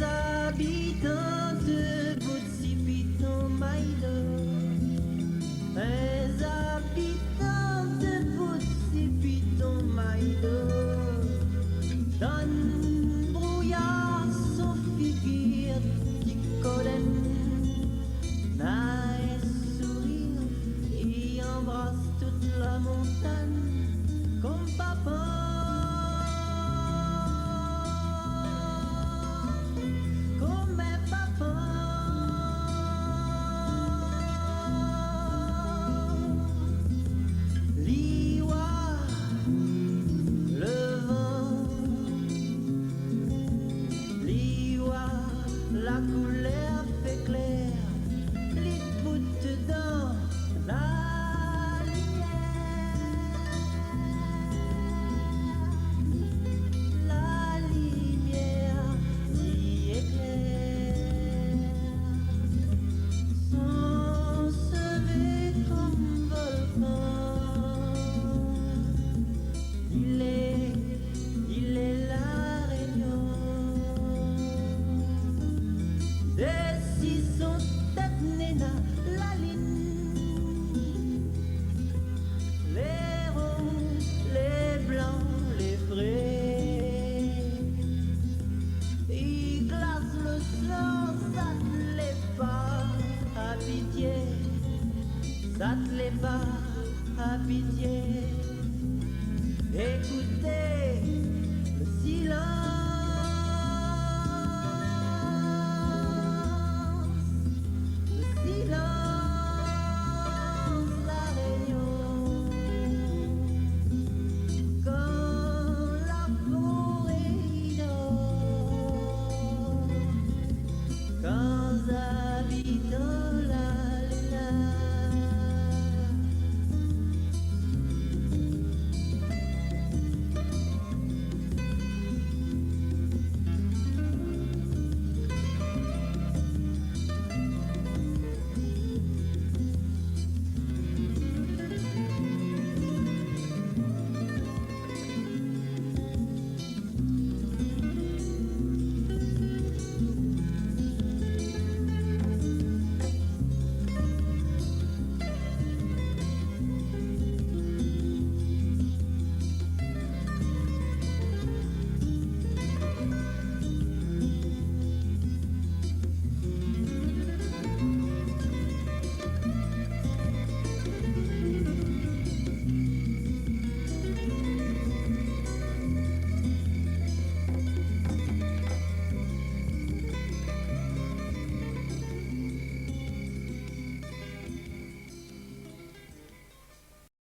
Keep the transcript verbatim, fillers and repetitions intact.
Zabitan de bout si piton Maïdo, zabitan de bout si piton Maïdo, dan brouyar son figir ti kolenn, na in sourir, i anbras tout la montagn, kom papa, kom in papa. Li oi le van, li oi la koulèr fé klèr, li bout dan la limièr, la limièr ti éklèr, son sové kom volkan. Li lé, li lé La Rényon. Dési son tèt néna la line, lé ron, lé blan, lé fré. I glas lo san, zat lé pa a pitié, zat lé pa a pitié. Ékout